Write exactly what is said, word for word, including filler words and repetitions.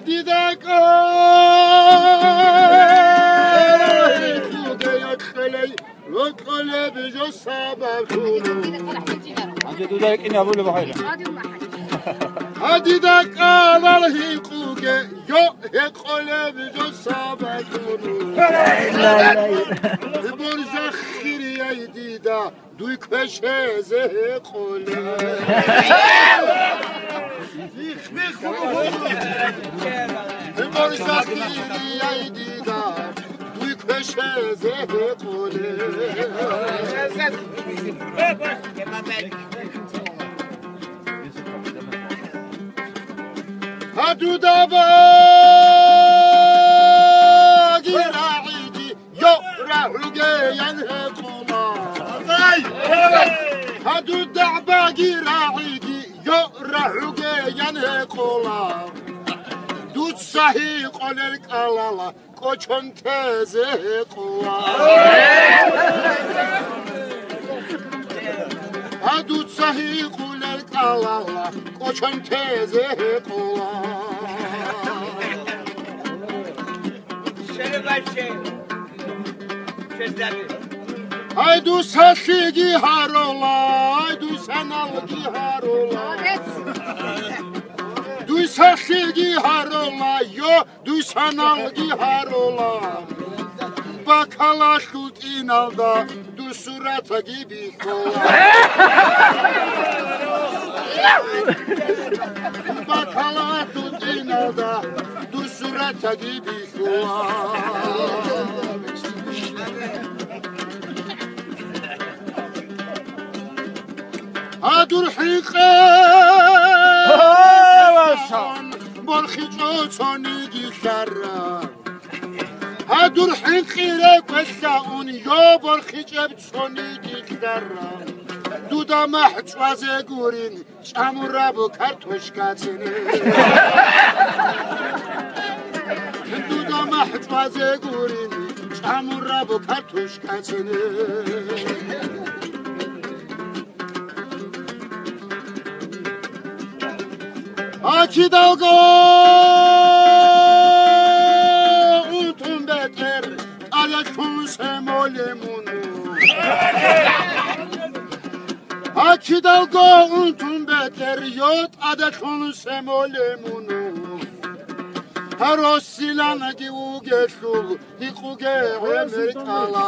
Дида кӀалалъ бугей рокьолей, рокьолеб жо сабаблъун. Гьанже дуда рекӀине абулеб гьайра. Гьа, дида кӀалалъ гьикъуге, йо, гьекъолеб жо сабаблъун. Боржахирияй дида, дуй квешезе гьекъолеб. Боржахирияй дида, дуй квешезе гьекъолеб. Гьа, дуда баги рагӀиги, йо, рагӀуге ян гьекъола. Гьа, дуда баги рагӀиги, йо, рагӀуге ян гьекъола. Дуца гьикъолел кӀалала кӀочон тезе гьекъола. Гьа, дуца гьикъулел кӀалала кӀочон тезе гьекъола. Гьай, дусалъиги гьарола, гьай, дусаналги гьарола. Дусалъиги гьарола, йо, дусаналги гьарола. Бакалалъул тӀиналда дусуратаги бихьола. Бакалалъул тӀиналда дусуратаги бихьола. Гьадур хӀинкъи борхичӀо цониги лъара. Гьадур хӀинкъи рекӀвелъа ун йо борхичӀеб цониги лъара. Дуда махӀ чӀвазе гурин, чӀамураб картошка цене. Дуда махӀ чӀвазе гурин, чӀамураб картошка цене. Гьа кидалго унтун бетӀер, тӀаде лъун семоле мун. Гьа кидалго унтун бетӀер, йо, тӀаде лъун семоле мун. Гьа росиланаги вугелъул, гьикъуге гӀемер кӀала.